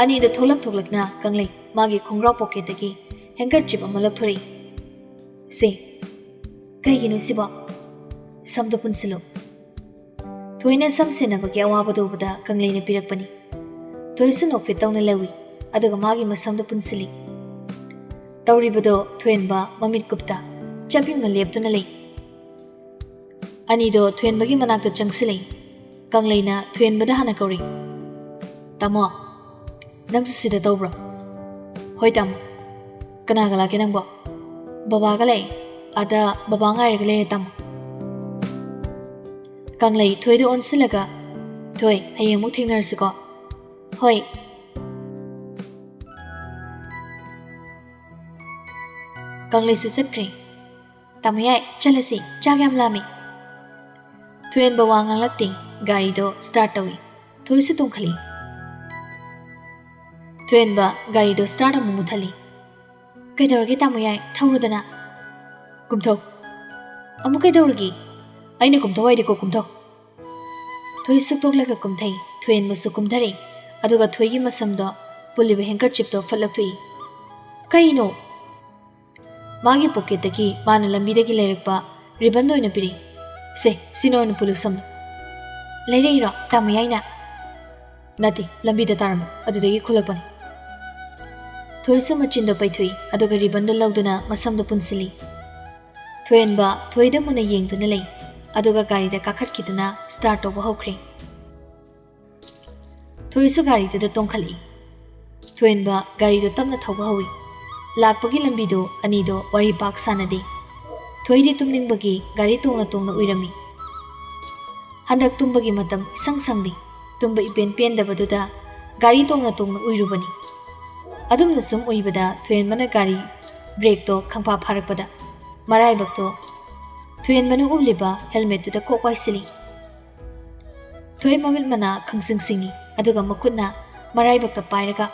ꯑꯅꯤꯗꯣ ꯊꯣꯛꯂꯛ ꯊꯣꯛꯂꯛꯅ ꯀꯪꯂꯩ ꯃꯥꯒꯤ ꯈꯣꯡꯒ꯭ꯔꯥꯎ pocketꯇꯒꯤ ꯍꯦꯡꯀꯔꯆꯤꯞ ꯑꯃ ꯂꯧꯊꯣꯔꯛꯏ꯫ "ꯁꯦ, ꯀꯩꯒꯤꯅꯣ ꯁꯤꯕꯣ? ꯁꯝꯗꯣ ꯄꯨꯟꯁꯤꯜꯂꯨ꯫" ꯊꯣꯏꯅ ꯁꯝ ꯁꯦꯟꯅꯕꯒꯤ ꯑꯋꯥꯕꯗꯨ ꯎꯕꯗ ꯀꯪꯂꯩꯅ ꯄꯤꯔꯛꯄꯅꯤ꯫ ꯊꯣꯏꯁꯨ ꯅꯣꯛꯐꯦꯠ ꯇꯧꯅ ꯂꯧꯏ, ꯑꯗꯨꯒ ꯃꯥꯒꯤ ꯃꯁꯝꯗꯣ ꯄꯨꯟꯁꯤꯜꯂꯤ꯫ ꯇꯧꯔꯤꯕꯗꯣ ꯊꯣꯏꯍꯟꯕ ꯃꯃꯤꯠ ꯀꯨꯞꯇ ꯆꯞ ꯌꯨꯡꯅ ꯂꯦꯞꯇꯨꯅ ꯂꯩ꯫ ꯑꯅꯤꯗꯣ ꯊꯣꯏꯍꯟꯕꯒꯤ ꯃꯅꯥꯛꯇ ꯆꯪꯁꯤꯜꯂꯛꯏ꯫ ꯀꯪꯂꯩꯅ ꯊꯣꯏꯍꯟꯕꯗ ꯍꯥꯟꯅ ꯀꯧꯔꯤ꯫ "ꯇꯥꯃꯣ, ꯅꯪꯁꯨ ꯁꯤꯗ ꯇꯧꯕ꯭ꯔꯣ?" "ꯍꯣꯏ ꯇꯥꯃꯣ꯫" "ꯀꯅꯥꯒ ꯂꯥꯛꯀꯦ ꯅꯪꯕꯣ?" "ꯕꯕꯥꯒ ꯂꯥꯛꯑꯦ꯫ ꯑꯥꯗ ꯕꯕꯥ ꯉꯥꯏꯔꯒ ꯂꯩꯔꯦ ꯇꯥꯃꯣ꯫" ꯀꯪꯂꯩ ꯊꯣꯏꯗ ꯑꯣꯟꯁꯤꯜꯂꯒ, "ꯊꯣꯏ, ꯍꯌꯦꯡ ꯑꯃꯨꯛ ꯊꯦꯡꯅꯔꯁꯤꯀꯣ꯫" "ꯍꯣꯏ꯫" ꯀꯪꯂꯩꯁꯨ ꯆꯠꯈ꯭ꯔꯦ꯫ "ꯇꯥꯃꯣ ꯌꯥꯏ, ꯆꯠꯂꯁꯤ, ꯆꯥꯛ ꯌꯥꯝ ꯂꯥꯝꯃꯤ꯫" ꯊꯣꯏꯍꯟꯕ ꯋꯥ ꯉꯥꯡꯂꯛꯇꯦ꯫ ꯒꯥꯔꯤꯗꯣ ꯁ꯭ꯇꯥꯔꯠ ꯇꯧꯏ꯫ ꯊꯣꯏꯁꯨ ꯇꯣꯡꯈꯠꯂꯤ꯫ ꯊꯣꯏꯍꯟꯕ ꯒꯥꯔꯤꯗꯣ ꯁ꯭ꯇꯥꯔꯠ ꯑꯃꯨꯛ ꯃꯨꯊꯠꯂꯤ꯫ "ꯀꯩꯗꯧꯔꯒꯦ ꯇꯥꯃꯣ ꯌꯥꯏ, ꯊꯧꯔꯨꯗꯅ꯫" "ꯀꯨꯝꯊꯧ꯫" "ꯑꯃꯨꯛ ꯀꯩꯗꯧꯔꯒꯦ?" "ꯑꯩꯅ ꯀꯨꯝꯊꯧ ꯍꯥꯏꯗꯤ ꯀꯣꯛ ꯀꯨꯝꯊꯧ꯫" ꯊꯣꯏ ꯁꯨꯛꯇꯣꯛꯂꯒ ꯀꯨꯝꯊꯩ꯫ ꯊꯣꯏꯍꯟꯕꯁꯨ ꯀꯨꯝꯊꯔꯛꯏ꯫ ꯑꯗꯨꯒ ꯊꯣꯏꯒꯤ ꯃꯁꯝꯗꯣ ꯄꯨꯜꯂꯤꯕ ꯍꯦꯡꯀꯔꯆꯤꯞꯇꯣ ꯐꯠ ꯂꯧꯊꯣꯛꯏ꯫ "ꯀꯩꯅꯣ?" ꯃꯥꯒꯤ ꯄꯣꯀꯦꯠꯇꯒꯤ ꯃꯥꯅ ꯂꯝꯕꯤꯗꯒꯤ ꯂꯩꯔꯛꯄ ꯔꯤꯕꯟꯗꯣ ꯑꯣꯏꯅ ꯄꯤꯔꯛꯏ꯫ "ꯁꯦ, ꯁꯤꯅ ꯑꯣꯏꯅ ꯄꯨꯜꯂꯨ ꯁꯝꯗꯣ꯫" "ꯂꯩꯔꯛꯏꯔꯣ ꯇꯥꯃꯣ ꯌꯥꯏꯅ?" "ꯅꯠꯇꯦ, ꯂꯝꯕꯤꯗ ꯇꯥꯔꯝꯕ, ꯑꯗꯨꯗꯒꯤ ꯈꯨꯜꯂꯛꯄꯅꯤ꯫" ꯊꯣꯏꯁꯨ ꯃꯆꯤꯟꯗꯣ ꯄꯩꯊꯣꯛꯏ, ꯑꯗꯨꯒ ꯔꯤꯕꯟꯗꯣ ꯂꯧꯗꯨꯅ ꯃꯁꯝꯗꯣ ꯄꯨꯟꯁꯤꯜꯂꯤ꯫ ꯊꯣꯏꯍꯟꯕ ꯊꯣꯏꯗ ꯃꯨꯟꯅ ꯌꯦꯡꯗꯨꯅ ꯂꯩ, ꯑꯗꯨꯒ ꯒꯥꯔꯤꯗ ꯀꯥꯈꯠꯈꯤꯗꯨꯅ ꯁ꯭ꯇꯥꯔꯠ ꯇꯧꯕ ꯍꯧꯈ꯭ꯔꯦ꯫ ꯊꯣꯏꯁꯨ ꯒꯥꯔꯤꯗꯨꯗ ꯇꯣꯡꯈꯠꯂꯛꯏ꯫ ꯊꯣꯏꯍꯟꯕ ꯒꯥꯔꯤꯗꯣ ꯇꯞꯅ ꯊꯧꯕ ꯍꯧꯏ꯫ ꯂꯥꯛꯄꯒꯤ ꯂꯝꯕꯤꯗꯣ ꯑꯅꯤꯗꯣ ꯋꯥꯔꯤ ꯄꯥꯛ ꯁꯥꯟꯅꯗꯦ꯫ ꯊꯣꯏꯗꯤ ꯇꯨꯝꯅꯤꯡꯕꯒꯤ ꯒꯥꯔꯤ ꯇꯣꯡꯅ ꯇꯣꯡꯅ ꯎꯏꯔꯝꯃꯤ꯫ ꯍꯟꯗꯛ ꯇꯨꯝꯕꯒꯤ ꯃꯇꯝ ꯏꯁꯪ ꯁꯪꯗꯦ꯫ ꯇꯨꯝꯕ ꯏꯄꯦꯟ ꯄꯦꯟꯗꯕꯗꯨꯗ ꯒꯥꯔꯤ ꯇꯣꯡꯅ ꯇꯣꯡꯅ ꯎꯏꯔꯨꯕꯅꯤ꯫ ꯑꯗꯨꯝꯅ ꯁꯨꯝ ꯎꯏꯕꯗ ꯊꯣꯏꯍꯟꯕꯅ ꯒꯥꯔꯤ ꯕ꯭ꯔꯦꯛꯇꯣ ꯈꯪꯐꯥ ꯐꯥꯔꯛꯄꯗ ꯃꯔꯥꯏꯕꯛꯇꯣ ꯊꯣꯏꯍꯟꯕꯅ ꯎꯞꯂꯤꯕ ꯍꯦꯜꯃꯦꯠꯇꯨꯗ ꯀꯣꯛ ꯋꯥꯏꯁꯤꯜꯂꯤ꯫ ꯊꯣꯏ ꯃꯃꯤꯠ ꯃꯅꯥ ꯈꯪꯁꯤꯡ ꯁꯤꯡꯏ, ꯑꯗꯨꯒ ꯃꯈꯨꯠꯅ ꯃꯔꯥꯏꯕꯛꯇ ꯄꯥꯏꯔꯒ,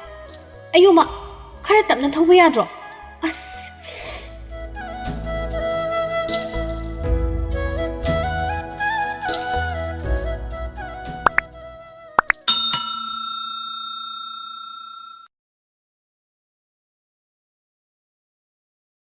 "ꯑꯌꯣꯃ, ꯈꯔ ꯇꯞꯅ ꯊꯧꯕ ꯌꯥꯗ꯭ꯔꯣ? ꯑꯁ,